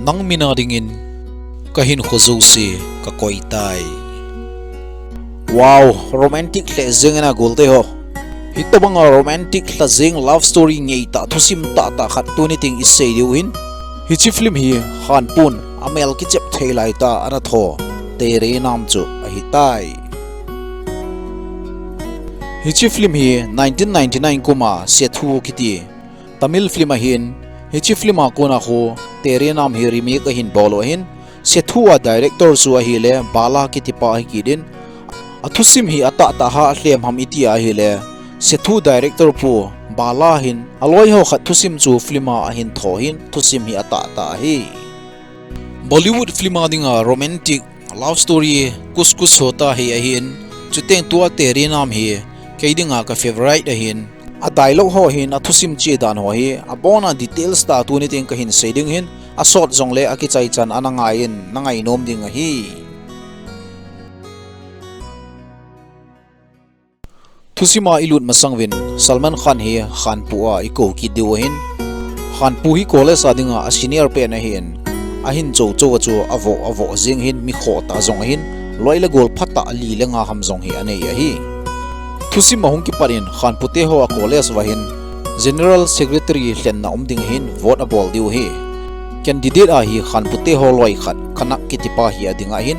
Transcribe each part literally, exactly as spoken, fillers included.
Nang mina dingin kahin kho jouse kakoi tai. Wow, romantic lheh jeng e na golte ho. Hitobanga romantic lha jeng love story ngeitah thusim tahtah khat tuni teng isei diu hin. Hiche film hi Khanpun amel kichep thei laitah a ana tho Tere Nam chu ahitai. Hiche film hi nineteen ninety-nine kuma Sethu kiti Tamil film ahin, hiche film a kona khu Tere Nam hi remake ahin bol u ahin, Sethu a director chu ahile Bala kitipa ahi kit in, athusim hi atahtah a lhem ham iti ahile, Sethu director pu Bala hin aloi ho khat thusim chu film a ahin tho hin thusim hi atahtah ahi. Bollywood film a dinga romantic love story kus kus hota hi ahin, chuteng tua Tere Nam hi kei dinga ka favourite ahin, a dialogue ho hin athusim che dan ho hi abona details tah tuni teng kahin sei ding hin, asot jongle akichai chan ana ngaiyin na ngainom ding ahi. Thusima ilut masang uvin Salman Khan hi Khanpu a ikou kit diu ahin. Khanpu hi college a dinga a senior pen ahin, ahin chou chou a chu avoh avoh jeng hin mi khohtah jong ahin, loi le gol phatah li le nga ham jong hi anei ahi. Thusim ahung kipat in Khanpu te ho a college uva hin General Secretary lhenna um ding ahin vote abol diu ahi. Candidate a hi Khanpu te ho loi khat Kanak kitipa hi ading ahin,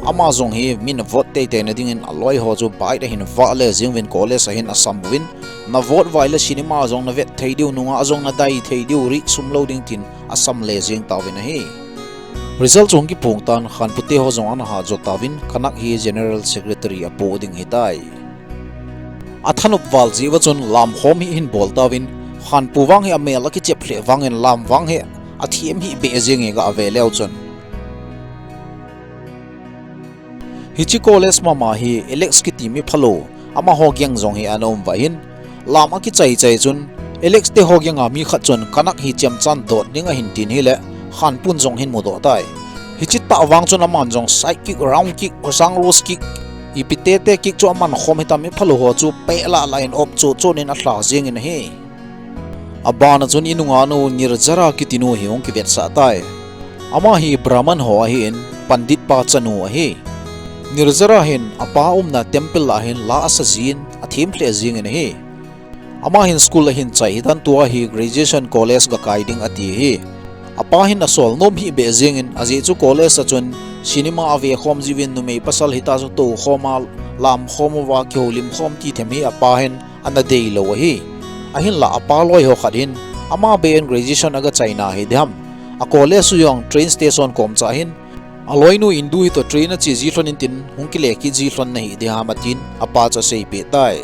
ama jong hi min vote teitei na dingin aloi ho chu bike ahin vah le jeng uvin college ahin asam uvin, na vote uva ahile cinema jong na vet thei diu, nungah jong na dai thei diu, rik sum lou ding tin asam le jeng tauvin ahi. Result chu hung kiphong tan Khanpu te ho jong ana hah jo tauvin Kanak hi General Secretary apo ding ahitai. Athanop val jeh uva chun lamkhom hi ahin bol tauvin, Khanpu vang hi amel akichep lheh vangin lam vang hi athem hih beh jeng e gah ve leu chun. Hiche college mama hi Alex kiti mi phalou, amaho gang jong hi ana um uva ahin, lam akichai chai chun, Alex te ho gang a mi khat chun Kanak hi chemchan dot ding ahin tin ahile, Khanpun jong ahin mudoh tai. Hiche tah vang chun aman jong side kick, round kick, Hosang Rose kick, ipi tete kick chu aman khom hitam, mi phalou ho chu peh lah lah in op chu chun in alha jeng in ahi. Abana chun inungah nu Nirjara kiti nu hi hung kivetsah tai. Ama hi Brahman ho ahin, Pandit pa chanu ahi. Nirjara hin apa umna temple a hin la asa jin, athem lheh jeng in ahi. Ama hin school ahin chai hitan, tua hi graduation college gakai ding ati ahi. Apa hin asol nom hih beh jeng in, ajeh chu college a chun cinema ave khom jiuvin, numei pasal hita chu tou khom a, lam khom uva kihoulim khom ti them hi apa hin ana deilou ahi. Ahinlah apa loi ho khat hin, ama beh in graduation aga chaina hi diham, a college u jong train station komcha hin, aloinu Indu hitoh train ache ji lhon in tin, hung kile kit ji lhon nahi diham atin, apa chu aseipeh tai.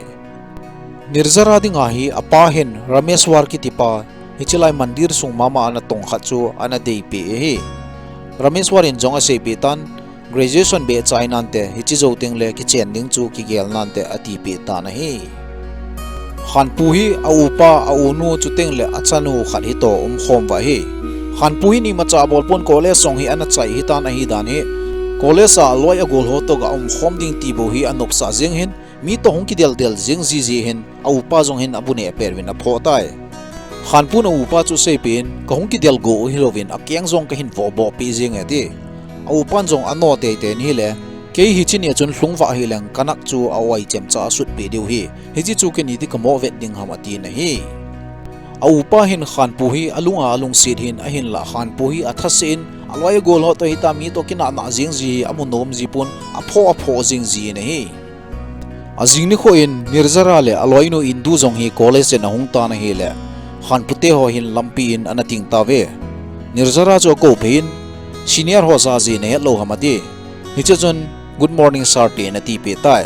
Nirjara dinga hi apa hin Rameshwar kitipa, hichelai mandir sung mama ana tong khat chu ana deipeh ahi. Rameshwar in jong aseipeh tan, graduation beh chai nante, hiche jou tengle kichen ding chu kigel nante atipeh tan ahi. Khanpu hi a upa, a unu chuteng le achanu khat hitoh umkhom uva ahi. Khanpu hin imacha abolpon college jong hi ana chai hitan ahidan hi. College a aloi agol ho toh ga umkhom ding ti bou hi anopsah jeng hin, mi toh hung kidel del jeng jiji hin, a upa jong hin abu neh pet uvin aphoh tai. Khanpun a upa chu aseipeh in, kahung kidel go u hilouvin, akeng jong kahin vohboh peh jeng e ati. A upan jong ano teitei in ahile, kei hiche nia chun lhungvah hileng Kanak chu a-oi chemcha asutpeh diu ahi. Hiche chu keini ti kamoh vet ding ham atin ahi. A upa hin Khanpu hi alunga alungset hin ahinlah Khanpu hi athase in aloi agol ho toh hita mi toh kinah nah jeng ji hi amu nom ji pon aphoh aphoh jeng ji in ahi. Ajing nikho in Nirjara le aloinu Indu jong hi college in ahung tan ahile, Khanpu te ho hin lampi in ana ting tauve. Nirjara chu akou phei in, senior ho jeh a nahet lou ham ati. Hiche chun, good morning sir tin atipeh tai.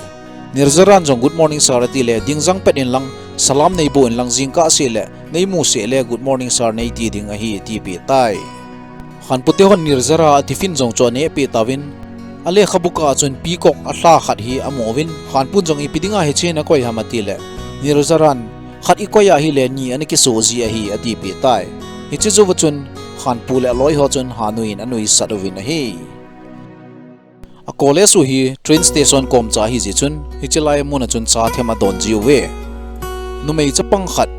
Nirjaran jong good morning sir atile, dingjang pet in lang, salam neiboh in lang, jingkah seh le, neimu seh le, good morning sir neiti ding ahi atipeh tai. Khanpu te hon Nirjara a tiffin jong chu anehpeh tauvin, alekhabu kah a chun peacock alha khat hi amu uvin, Khanpun jong ipi dinga hiche nakoi ham atile, Nirjaran, khat ikoi ahile ni ana kisoh ji ahi atipeh tai. Hiche jouva chun, Khanpu le aloi ho chun hanui in anuisat uvin ahi. A college u hi train station komcha ahijeh chun, hichelai muna chun cha them adon jiuve. Numei chapang khat,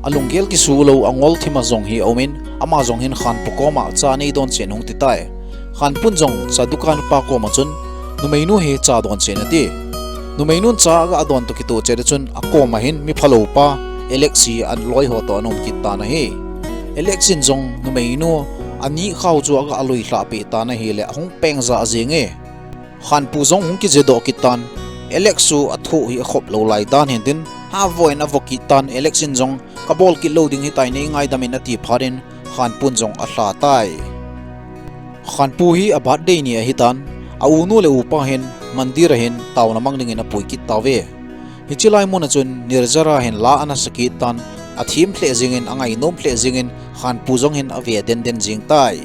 Alunggel kisu lou angol thima jong hi aumin, ama jong hin Khanpu koma cha nei don chen hung titai. Khanpun jong cha dukan pa koma chun, numeinu hi cha don chen ati. Numeinun cha aga don to kitoh chen chun, akoma hin mi phalou pa, Alex hi aloi ho to anom kit tan ahi. Alex in jong numeinu ani khao chu aga alui lhah peh tan ahile ahung peng ja jing e. Khanpu jong hung kije doh kit tan, Alex chu athu hi akhop lou lai dan hin tin, ha voin avo kit tan, Alex in jong kabol kit lou ding hitai nei ngaidam in ati phat in, Khanpun jong alha tai. Khanpu hi a birthday ni ahi tan, a unu le upa hin mandir a hin taona mang dingin apui kit tauve. Hiche lai mun a chun Nirjara hin la ana sa kit tan, athem lheh jingin, angainom lheh jingin, Khanpu jong hin ave den den jing tai.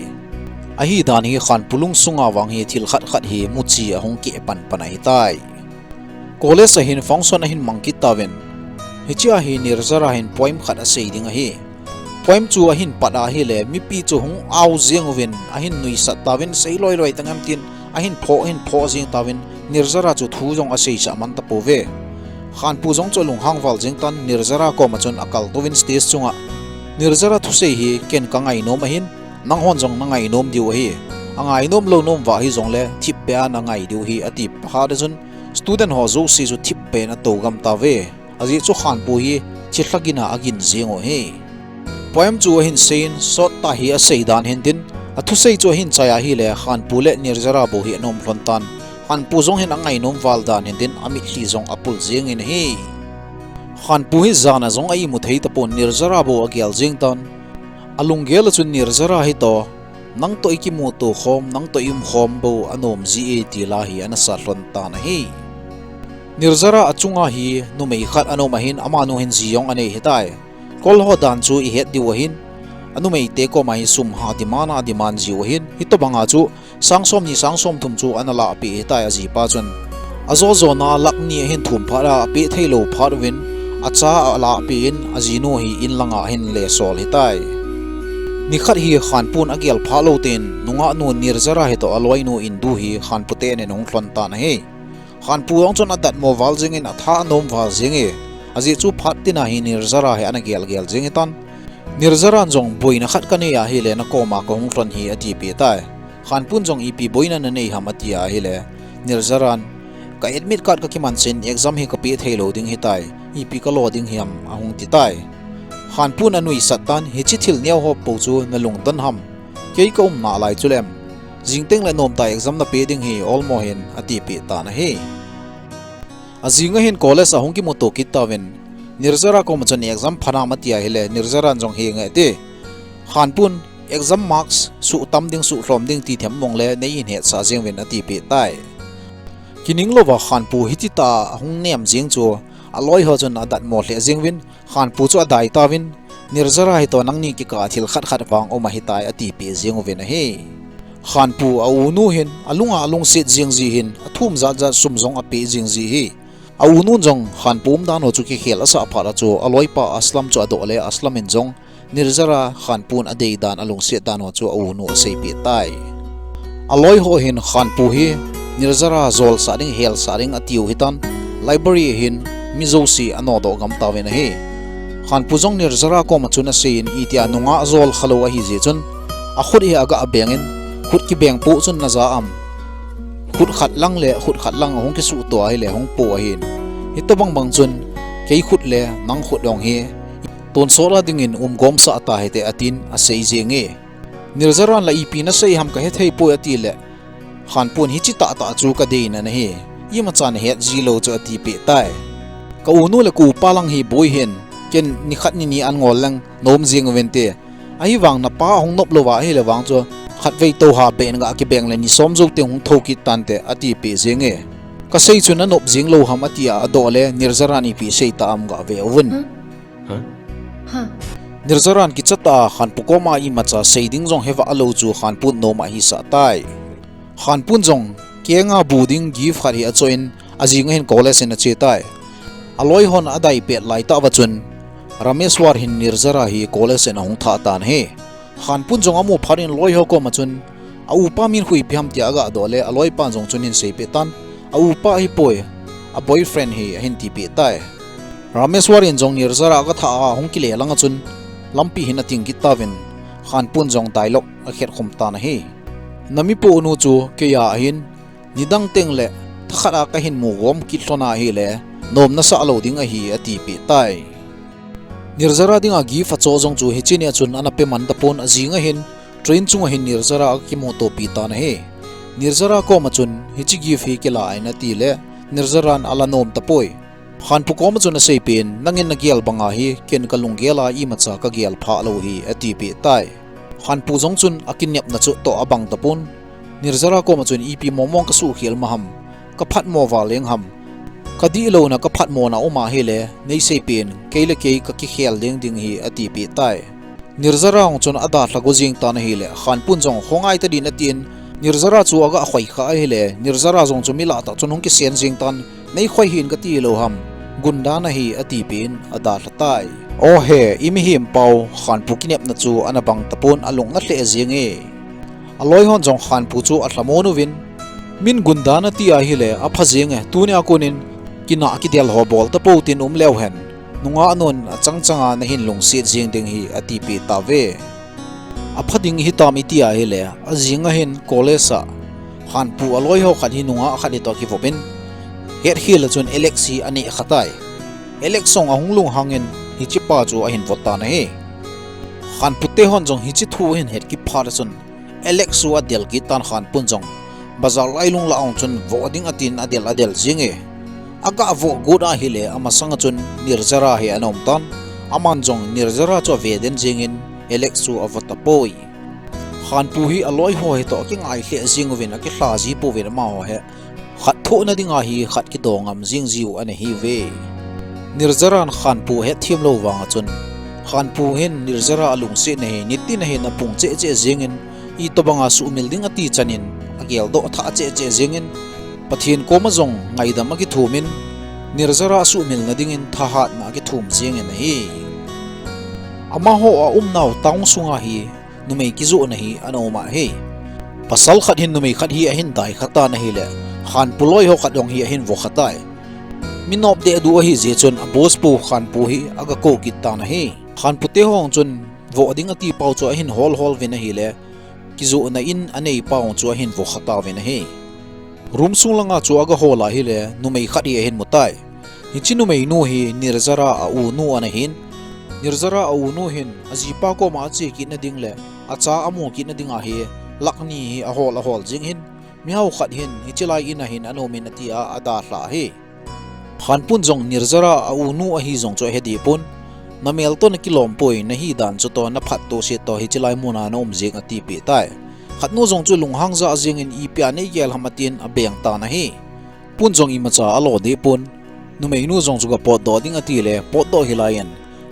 Ahi dan hi Khanpu lungsunga vang hi thil khat khat hi muchi ahung keh pan pan ahi tai. College a hin function ahin mang kit tauvin. Hiche a hi Nirjara hin poem khat asei ding ahi. Poem chu ahin pat ahile, mipi chu hung au jeng uvin, ahin nuisat tauvin, sei loi loi tang em tin, ahin phoh, ahin phoh jeng tauvin, Nirjara chu thu jong asei sah man tapouve. Khanpu jong chu alunghang val jeng tan, Nirjara koma chun akal touvin stage chunga. Nirjara thusei hi ken kangainom ahin, nanghon jong nangainom diu ahi. Angainom lou nom uva hijongle, thipbeh a nangai diu ahi, ati phat chun, student ho jouse chu thipbeh in atou gam tauve. Ajeh chu Khanpu hi thilha gin a agin jeng u ahi. Poem chu ahin seiyin, sot tah hi asei dan hin tin, athusei chu ahin chai ahile, Khanpu le Nirjara bou hi anom lhon tan. Khanpu jong hin angainom val dan hin tin, amitlhi jong apul jengin ahi. Khanpu hi jan a jong a imu thei tapon, Nirjara bou agel jeng tan. Alunggel a chun Nirjara hi to, nangtoh ikimuto khom, nangtoh i um khom bou anom ji e ti la hi ana sa lhon tan ahi. Nirjara achunga hi numei khat anom ahin, amanu hin ji jong anei hitai. Kol ho dan chu ihet diu ahin, anumeite koma hi sum ha demand a demand jiu ahin, hitobanga chu sang som ni sang som thum chu ana lahpeh hitai ajipa chun. Ajo jona lakh ni ahin thum phat a, apeh thei lou phat uvin, acha alahpeh in, ajinu hi in langa ahin lesol hitai. Nikhat hi Khanpun agel phat lou ten, nungahnu Nirjara hi toh aloinu Indu hi Khanpu te anin ahung lhon tan ahi. Khanpu jong chun adatmo val jengin, atha anom val jenge. Ajeh chu phat tina hi Nirjara hi ana gel gel jeng hitan. Nirjaran jong, boina khat kanei ahile nakoma kahung lhon hi, atipeh tai. Khanpun jong, ipi boina nanei ham, ati ahile, Nirjaran, ka admit card kakiman chan, exam hi kapeh thei lou ding hitai, ipi kalo ding hiam, ahung titai. Khanpun anuisat tan, hiche thil neo ho pou chu nalungdon ham, kei kaumna lai chulem, jingteng le nomtah exam napeh ding hi, olmo hin, atipeh tan ahi. Ajing ahin college ahung kimuto kit tauvin, Nirjara koma chun exam pha nam ati ahile, Nirjaran jong henge ati. Khanpun, exam marks suhtam ding, suhlhom ding ti them mong le, neihin hetsah jeng uvin, atipeh tai. Kining louva Khanpu hititah a ahung nem jeng chu, aloi ho chun adatmo lheh jeng uvin, Khanpu chu adai tauvin, Nirjara hi toh nangni kikah a thil khat khat vang um ahitai, atipeh jeng uvin ahi. Khanpu a unu hin, alunga alungset jeng ji hin, athum jat jat sum jong apeh jeng ji hi. A unun jong Khanpu umdan ho chu kikhel asah phat a chu, aloipa Aslam chu adoh le, Aslam in jong, Nirjara Khanpun adei dan, alungset dan ho chu a unu aseipeh tai. Aloi ho hin Khanpu hi Nirjara jolsah ding, helsah ding atiu hitan, library a hin mi jouse anodoh gam tauvin ahi. Khanpu jong Nirjara koma chun aseiyin, itia nungah jol khalou ahijeh chun, akhut hi aga abengin, khut kibeng poh chun naja am, khut khat lang le khut khat lang ahung kisuhto ahile hung po ahin. Hitobang bang chun, kei khut le nang khut jong hi tonsot a dingin umgomsah tahite, atin asei jenge. Nirjaran la ipi nasei ham kahethei poi, atile, Khanpun, hiche tahtah chu kadeina nahi, imacha nahet jilou chu, atipeh tai. Ka unu le ka upa lang hi boi hin, ken nikhat nini an ngol leng nom jeng uvinte. Ahivang napa ahung nop louva ahile vang chu, khatvei toh ha beh in ga kibeng le ni som jou teng hung thou kit tante, atipeh jenge. Kasei chu nanop jeng lou ham, atia adoh le, Nirjaran ipi seita am gave uvin. Nirjaran kichatah a Khanpu koma imacha sei ding jong hevah lou chu Khanpun nom ahisah tai. Khanpun jong kenga bu ding gift khat hi achoh in, ajing ahin college in ache tai. Aloi hon adai pet laitah uva chun, Rameshwar hin Nirjara hi college in ahung thah tan ahi. Khanpun jong amu phat in loi ho koma chun, a upa min khu ipi ham tia aga doh le, aloipan jong chun ahin seipeh tan, a upa ahipoi, a boyfriend ahi, ahin tipeh tai. Rameshwar in jong Nirjara aga tha a hung kile langa chun lampi hin ating kit tauvin, Khanpun jong dialogue akhet khum tan ahi. Namipoh nu chu keiya ahin, nidang teng le thakhat a kahin mu gom kit lhon ahile, nom nasah lou ding ahi, atipeh tai. Nirjara dinga gift acho jong chu hiche nia chun ana pe man tapon, ajing ahin train chunga hin Nirjara akimutopi tan ahi. Nirjara koma chun hiche gift hi kila in atile, Nirjara in ala nom tapoi. Khanpu koma chun aseipeh in, nangin nagel banga hi ken kalunggel a imacha kagel phah lou hi, atipeh tai. Khanpu jong chun akinepna chu toh abang tapon, Nirjara koma chun ipi mong mong kasuhkhel ma ham, kaphatmo val leng ham, kadihlouna kaphatmona um ahile neiseipeh in, kei le kei kakikhel leng ding hi, atipeh tai. Nirjara jong chun adalha go jing tan ahile, Khanpun jong khongai tadin atin, Nirjara chu aga khoi kha ahile, Nirjara jong chu mi lah tah chun hung kisen jing tan, neikhoi hih in kati lou ham, gunda nahi, atipeh in adalha tai. O he, imihem pau, Khanpu kinepna chu ana bang tapon, alung ana lheh jenge. Aloi hon jong Khanpu chu alhamon uvin, min gunda nati ahile apha jenge, tunia konin kinah kidel ho bol tapou tin um leu hen, nungah nun achang changa nahin lungset jeng ding hi, atipeh tauve. Apha ding hitam iti ahile, ajing ahin college a Khanpu aloi ho khat hi nungah khat hitoh kivop in, hetkhel a chun Alex hi aneh kha tai. Alex jong ahung lunghang in hichepa chu ahin vo tan ahi. Khanpu te hon jong hiche thu ahin het kit phat a chun, Alex chu adel kit tan, Khanpun jong bazar lailung lah a jong chun voh ding atin adel adel jenge. Aga voh got ahile, amasanga chun Nirjara hi ana um tan, aman jong Nirjara chu ave den jengin Alex chu avo tapoi. Khanpu hi aloi ho hitoh akingai lheh jeng uvin, akilha ji pouvin, amaho hi khat thohna dinga hi khat kido ngam jing jiu ana hiuve. Nirjara in Khanpu ahetthem lou vanga chun, Khanpu hin Nirjara alungsetna hi nitin ahin apung cheh cheh jengin, itobanga suhmil ding ati chanin ageldoh thah cheh cheh jengin, Pathen koma jong ngaidam akithumin, Nirjara asuhmilna dingin thahatna akithum jengin ahi. Amaho aumnau town sunga hi numei kijohna hi ana um ahi. Pasal khat hin numei khat hi ahin dai kha tan ahile, Khanpu loi ho khat jong hi ahin vo kha tai. Mi nop deh duh ahi jeh chun a boss pu Khanpu hi aga kou kit tan ahi. Khanpu te ho chun voh ding ati pau chu ahin hol hol uvin ahile, kijohna in anei pau chu ahin vo kha tauvin ahi. Room sung langa chu aga hol ahile, numei khat hi ahin mu tai. Hiche numeinu hi Nirjara a unu ana hin. Nirjara a unu hin ajipa koma ache kitna ding le acha amu kitna dinga hi lakh ni hi ahol ahol jing hin, mihao khat hin hiche lai in a hin ana um in atia adalhah ahi. Khanpun jong Nirjara a unu ahi jong chu ahe deh pon. Namel toh nakilom poi, nahi dan chu toh naphat toh se toh hiche lai muna naum jeng atipeh tai. Khatnu jong chu lunghang jah jengin, ipia neigel ham atin abeng tan ahi. Pun jong imacha alo deh pon. Numeinu jong chu ga potdoh ding atile, potdoh hilai in,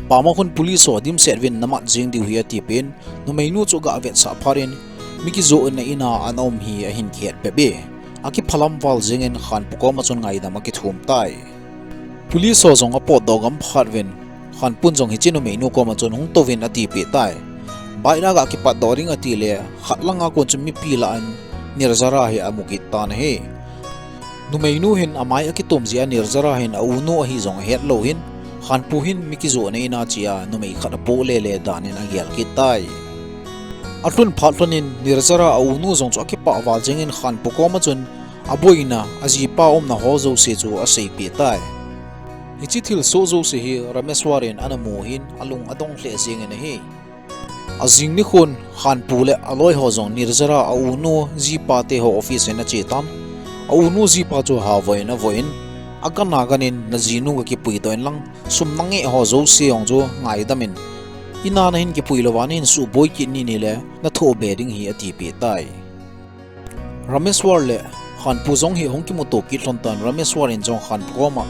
pama khun police ho dimset uvin namat jeng diu hi atipeh in, numeinu chu aga vetsah phat in, mi kijohna ina ana um hi ahin kihet bep e. Akiphalam val jengin Khanpu koma chun ngaidam akithum tai. Police ho jong apotdoh gam phat uvin, Khanpun jong hiche numeinu koma chun hung touvin atipeh tai. Bike na ga kipatdoh ding atile, khat langa kon chu mipi lah in Nirjara hi amu kit tan ahi. Numeinu hin amai akitum jeh a Nirjara hin a unu ahi jong ahet lou hin, Khanpu hin mi kijohna ina chea numei khat apoh lele dan in agel kit tai. Alhun phat lhon in Nirjara a unu jong chu akipah val jengin Khanpu koma chun aboina, ajipa umna ho jouse chu aseipeh tai. Hiche thilsoh jouse hi Rameshwar in ana mu hin alung adong lheh jengin ahi. Ajing nikhon Khanpu le aloi ho jong Nirjara a unu jipa te ho office in ache tan. A unu jipa chu havoiin avoiin, agan agan in, najinu ga kipuidoh in lang, sum nangeh ho jouse jong chu ngaidamin, ina nahin kipui louva nahin suboi kit ni nile nathoh be ding hi atipeh tai. Rameshwar le Khanpu jong hi ahung kimuto kit lhon tan, Rameshwar in jong Khanpu koma,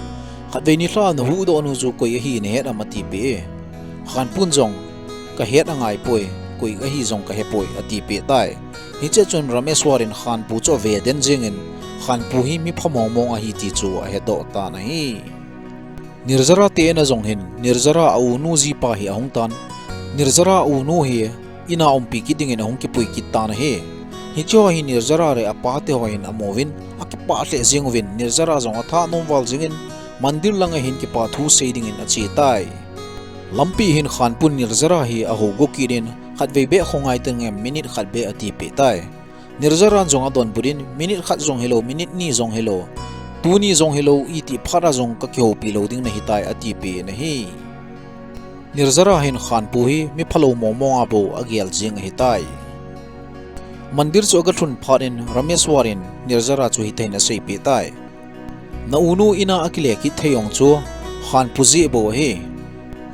khatvei nilhah a nahuhdoh nu chu koi ahi nahet am atipeh e. Khanpun jong, kahet angaipoi, koi ahi jong kahepoi atipeh tai. Hichea chun Rameshwar in Khanpu chu ave den jengin, Khanpu hi mipha mong mong ahi ti chu ahedoh tan ahi. Nirjara te ina jong hin, Nirjara a unu jipa hi ahung tan. Nirjara a unu hi ina umpi kit dingin ahung kipui kit tan ahi. Hicheho hi Nirjara le apa teho hin amu uvin, akipah lheh jeng uvin, Nirjara jong athanom val jengin, Mandir langa hin kipa thu sei dingin ache tai. Lampi hin Khanpun Nirjara hi ahou go kit in, khatvei beh khongai teng em, minute khat beh atipeh tai. Nirjaran jong adonbut in, minute khat jong hilou, minute ni jong hilou, tuni jong hilou, itih phat a jong kakihoupi lou ding nahitai atipeh in ahi. Nirjara hin Khanpu hi mi phalou mongmong a bou agel jing ahitai. Mandir chu agalhun phat in Rameshwar in Nirjara chu hitin aseipeh tai. Na unu in a akile kit thei jong chu Khanpu jeh bou ahi.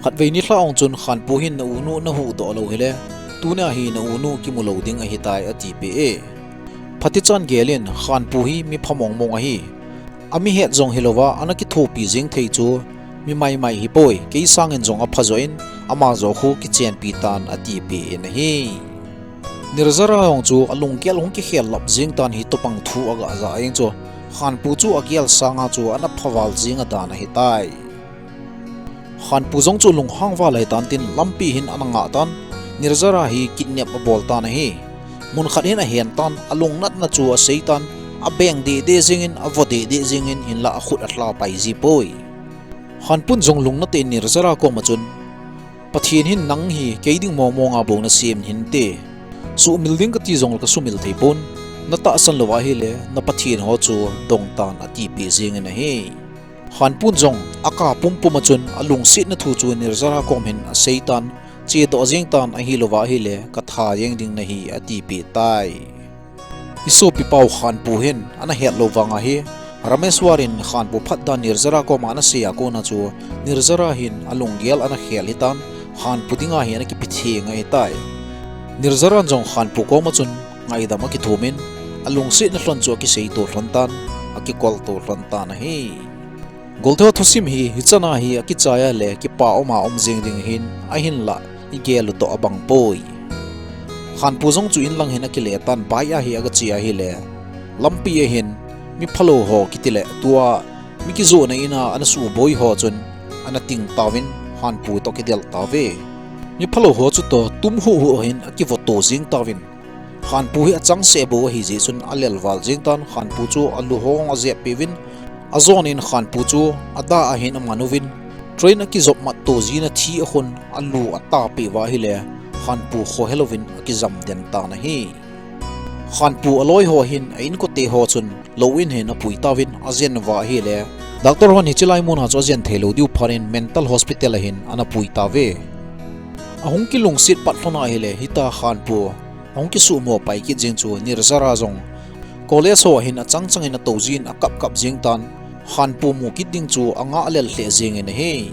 Khatvei nilhah jong chun Khanpu hin na unu nahuhdoh lou hile, tunia hi na unu kimu lou ding ahitai atipeh e. Phatichan gel in Khanpu hi mi pha mongmong ahi. Ami het jong hilouva ana kithopi jing thei chu mi maimai hipoi, kei sangin jong apha joh in, ama joh khu kichenpi tan atipeh in ahi. Nirjara jong chu alunggel hung kikhel lap jing tan, hitobang thu agah jah jeng chu Khanpu chu agel sanga chu ana phaval jing adan ahitai. Khanpu jong chu lunghang val ahitan tin, lampi hin ana ngah tan, Nirjara hi kidnap abol tan ahi. Mun khat hin ahen tan, alungnatna chu asei tan, abeng deh deh jeng in, avo deh deh jeng in, hinlah akhut alha pai ji poi. Khanpun jong lungnat tah in Nirjara koma chun, Pathen hin nang hi kei ding mongmong a bou nasem hinte. Sumil ding kati jongle kasumil thei pon. Natahsan lou ahile, na pathen ho chu dong tan atipeh jeng in ahi. Khanpun jong akap pumpum a chun alungsetna thu chu Nirjara kom hin asei tan, chedoh jeng tan, ahilouva ahile katha jeng ding nahi atipeh tai. Isopipau Khanpu hin ana het lou vanga hi, Rameshwar in Khanpu phatdan Nirjara koma ana sei a kona chu, Nirjara hin alunggel ana khel hitan, Khanpu dinga hi ana kipi theng ahitai. Nirjaran jong Khanpu koma chun ngaidam akithum in, alungsetna lhon chu akiseito lhon tan, akikolto lhon tan ahi. Golte ho thusim hi, hichan a hi akichai a le kipa um a um jeng ding ahin, ahinlah igel u toh abang poi. Khanpu jong chu inlang hin akile tan, bike a hi agache ahile, lampi a hin mi phalou ho kitile, tua mi kijohna in a ana suboi ho chun ana ting tauvin, Khanpu toh kidel tauve. Mi phalou ho chutoh tum huhhuh hin akivoto jeng tauvin, Khanpu hi achangseh bou ahi jeh chun alel val jeng tan, Khanpu chu alu ho ajep peh uvin, ajon in Khanpu chu adah a hin aman uvin, train akijop matto jin a thi akhun alu atapeh uva ahile, Khanpu khohelouvin akijam den tan ahi. Khanpu aloi ho hin a inkote ho chun lou in hin apui tauvin, ajen uva ahile, doctor hon hiche lai muna chu ajen theilou diu phat in mental hospital a hin ana pui tauve. Ahung kilungset pat lhon ahile, hitia Khanpu ahung kisuhmo pai kit jeng chu Nirjara jong college ho a hin achang chang in atou jin akap kap jeng tan, Khanpu mu kit ding chu angah lel lheh jeng in ahi.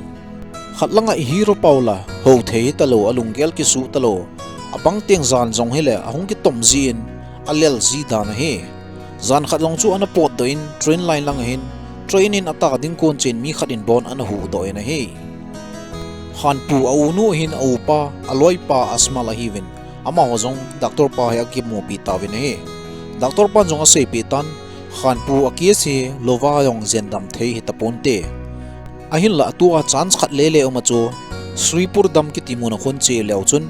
Khat langa ihero pau la, hou thei hitalou, alunggel kisuh talou, abang teng jan jong hile ahung kitom ji in alel ji dan ahi. Jan khat jong chu ana potdoh in train line lang a hin, train in ata ding kon chen mi khat in bon ana huhdoh in ahi. Khanpu a unu ahin a upa, aloipa Asmal ahiuvin, amaho jong doctor pa hi akimupi tauvin ahi. Doctor pan jong aseipeh tan, Khanpu a case hi louva jong jendam thei hitaponte. Ahinlah tua chance khat lele um a chu, Sripur dam kiti mun a khun che leu chun,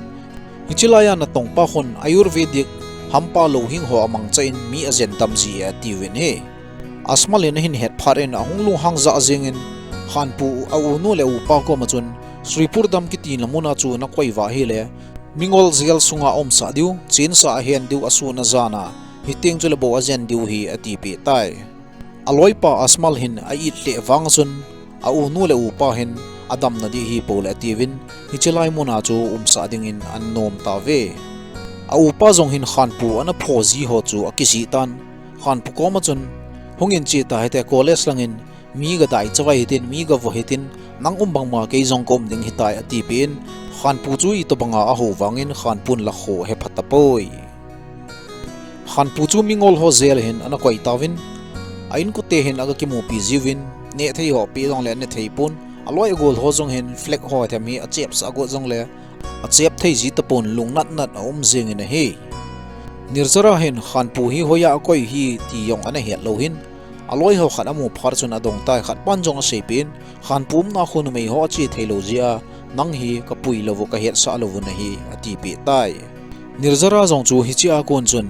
hiche laiya natongpa khun Ayurvedic hampa louhing ho amangcha in mi ajendam ji e atiuvin ahi. Asmal in ahin het phat in ahung lunghang jah jeng in, Khanpu a unu le upa koma chun, Sripur dam kiti na muna chu nakoi uva ahile, mingol jail sunga aumsah diu, chensah ahen diu, asun ajan a, hiteng chule bou ajen diu ahi atipeh tai. Aloipa Asmal hin a-it lheh vang chun, a unu le upa hin adamna ding ahipou le atiuvin, hiche lai muna chu umsah dingin anom tauve. A upa jong hin Khanpu ana pho ji ho chu akijih tan, Khanpu koma chun, hungin che ta hite, college langin mi gadai chavai hitin, mi gavo hitin, nang um bangma kei jong kaum ding ahitai atipeh in, Khanpu chu itobanga ahou vangin Khanpun lakho ahepha tapoi. Khanpu chu mingol ho jail a hin ana koi tauvin, a inkote hin aga kimupi jiuvin, nehthei ho apeh jongle anehthei pon, aloi agol ho jong hin flag ho them hi achepsah got jongle achep thei ji tapon, lungnat nat aum jeng in ahi. Nirjara hin Khanpu hi hoiya akoi hi ti jong ana het lou hin, aloi ho khat amu phat chun adong tai, khat pan jong aseipeh in, Khanpu umna khu numei ho ache theilou jeh a, nang hi kapui louvu, kahetsah louvu nahi atipeh tai. Nirjara jong chu hiche a kon chun,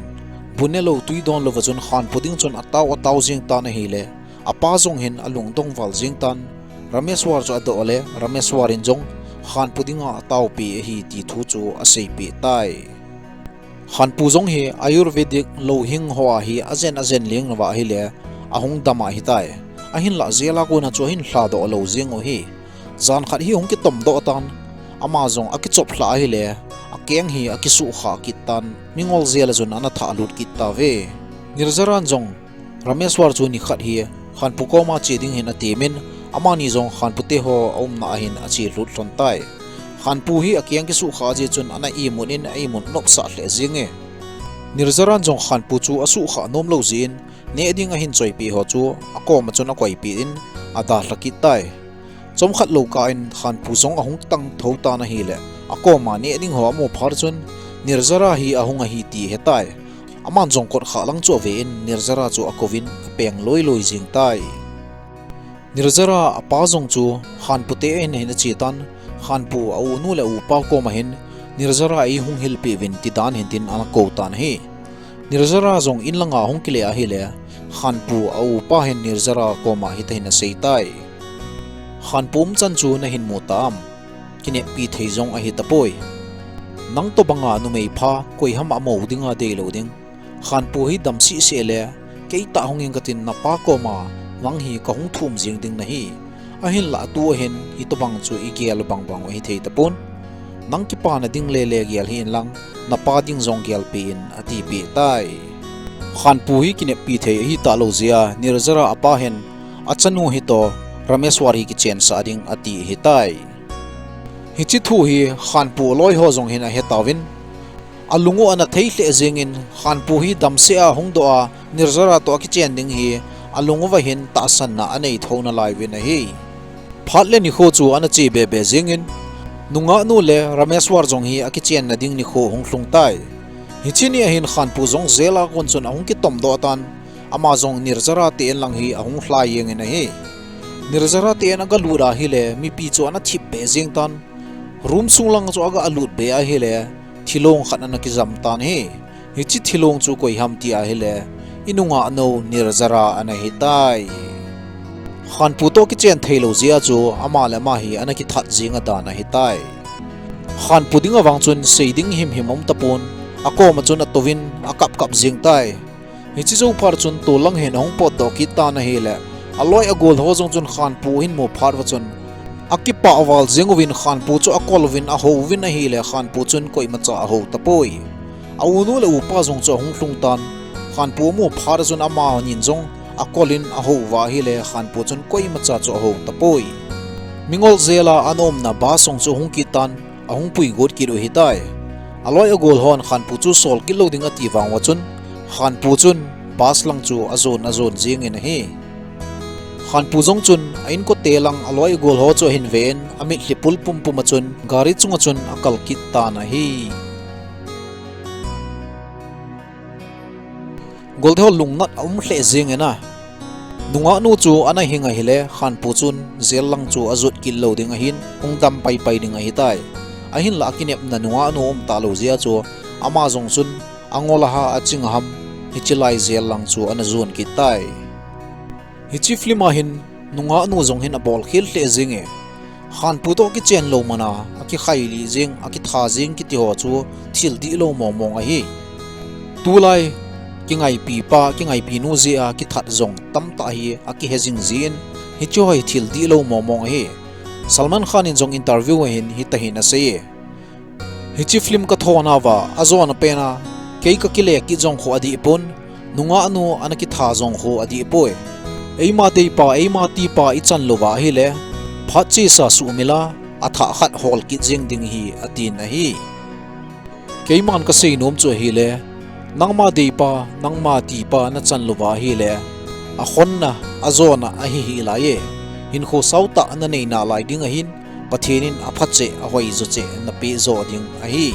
bu nelou tui donlouva chun Khanpu ding chun atao atao jeng tan ahile, Apa jong hin alungdong val jing tan, Rameshwar chu adoh le, Rameshwar in jong Khanpu dinga ataopi ahi ti thu chu aseipeh tai. Khanpu jong hi Ayurvedic louhing hoa hi ajen ajen leng uva ahile, ahung dam ahitai. Ahinlah jail a kona chu ahin lhadoh lou jeng u ahi. Jan khat hi ahung kitomdoh tan, ama jong akichop lhah ahile, akeng hi akisuhkhah kit tan, mingol jail a chun ana thahlut kit tauve. Nirjaran jong Rameshwar chu nikhat hi Khanpu koma che ding hin atemin, amani jong Khanpu teho aumna a hin ache lhut lhon tai. Khanpu hi akeng kisuhkhah jeh chun ana imut in, a imut nopsah lheh jenge. Nirjaran jong Khanpu chu asuhkhah nomlou jeh in, neh ding ahin choipeh ho chu akoma chun akoipeh in, adalha kit tai. Chomkhat lou kah in Khanpu jong ahung tang thou tan ahile, akoma neh ding ho amu phat chun, Nirjara hi ahung ahi ti ahetai. Aman jong kotkhah lang chu ave in, Nirjara chu akouvin apeng loiloi jeng tai. Nirjara apa jong chu Khanpu te a hin ahin ache tan, Khanpu a unu le a upa koma hin, Nirjara eihung hilpeh uvin tidan hin tin ana kou tan ahi. Nirjara jong in langa ahung kile ahile, Khanpu a upa hin Nirjara koma hiti hin asei tai. Khanpu umchan chu nahin mu tam? Kineppi thei jong ahi tapoi. Nang tobanga numei pha koiham amou dinga deilou ding? Khanpu hi dam sehseh le, keitah hung ing katin napa koma nang hi kahung thum jeng ding nahi. Ahinlah tua hin hitobang chu igel bangbang u hithei tapon. Nang kipana ding lele gel hih in lang, napa ding jong gelpeh in, atipeh tai. Khanpu hi kineppi thei ahitahlou jeh a, Nirjara apa hin, achanu hitoh Rameshwar hi kichensah ding ati ahitai. Hiche thu hi Khanpu loiho jong hin ahetauvin, alungu ana thei lheh jengin, Khanpu hi damsel a hungdoh a, Nirjara toh akichen ding hi, alungu va hin tahsanna anei thou nalai uvin ahi. Phat le nikho chu ana che bebe jengin, nungahnu le Rameshwar jong hi akichenna ding nikho hung lhung tai. Hiche nia hin Khanpu jong jail a kon chun ahung kitomdoh tan, ama jong Nirjara te in lang hi ahung lhai jengin ahi. Nirjara te in agalut ahile, mipi chu ana thipbeh jeng tan. Room sung lang chu aga lutbeh ahile, thilong khat ana kijam tan ahi. Hiche thilong chu koiham ti ahile, inungahnu Nirjara ana hitai. Khanpu toh kichen theilou jeh a chu, ama le ama hi ana kithat jeng adan ahitai. Khanpu dinga vang chun sei ding himhim aum tapon, akoma chun atouvin akapkap jeng tai. Hiche jou phat chun tollang hin ahung potdoh kit tan ahile, aloi agol ho jong chun Khanpu ahin mu phat uva chun, akipah val jeng uvin Khanpu chu akol uvin ahou uvin ahile, Khanpu chun koimacha ahou tapoi. A unu le upa jong chu ahung lhung tan, Khanpu amu phat a chun amanin jong akol in ahou uva ahile, Khanpu chun koimacha chu ahou tapoi. Mingol jail a ana umna bus jong chu ahung kit tan, ahung puigot kit u ahitai. Aloi agol hon Khanpu chu sol kit lou ding ati vang uva chun, Khanpu chun bus lang chu ajon ajon jengin ahi. Khanpu jong chun a inkote lang aloi agol ho chu ahin ven, amitlhi pul pumpum a chun gari chunga chun akal kit tan ahi. Golte ho lungnat aum lheh jengin a. Nungahnu chu ana hing ahile, Khanpu chun jail lang chu ajot kit lou ding ahin, hung dam paipai ding ahitai. Ahinlah akinepna nungahnu aum talou jeh a chu, ama jong chun angol a ha aching ham, hiche lai jail lang chu ana jon kit tai. Hiche film a hin nungahnu jong hin abol khel lheh jenge. Khanpu toh kichen lou mana, akikhailih jeng, akitha jeng kiti ho chu thil dihlou mongmong ahi. Tulai, kingaipi pa, kingaipi nu jeh a kithat jong tamtah hi akihe jing jin, hiche ho hi thil dihlou mongmong ahi. Salman Khan in jong interview a hin hiti hin asei e. Hiche film kathonauva, ajona pena, kei kakile kit jong khu adih pon, nungahnu ana kitha jong khu adih poi. Eima deipa, eima tipa ichan louva ahile, phat chesa suhmil a, athah khat hol kit jeng ding ahi, atin ahi. Keiman kasei nom chu ahile, nangma deipa, nangma tipa nachan louva ahile, akhonna, ajona ahi hih lai e. Hinkho sautah nanei nalai ding ahin, Pathen in apha cheh, ahoi jo cheh napeh jo ding ahi.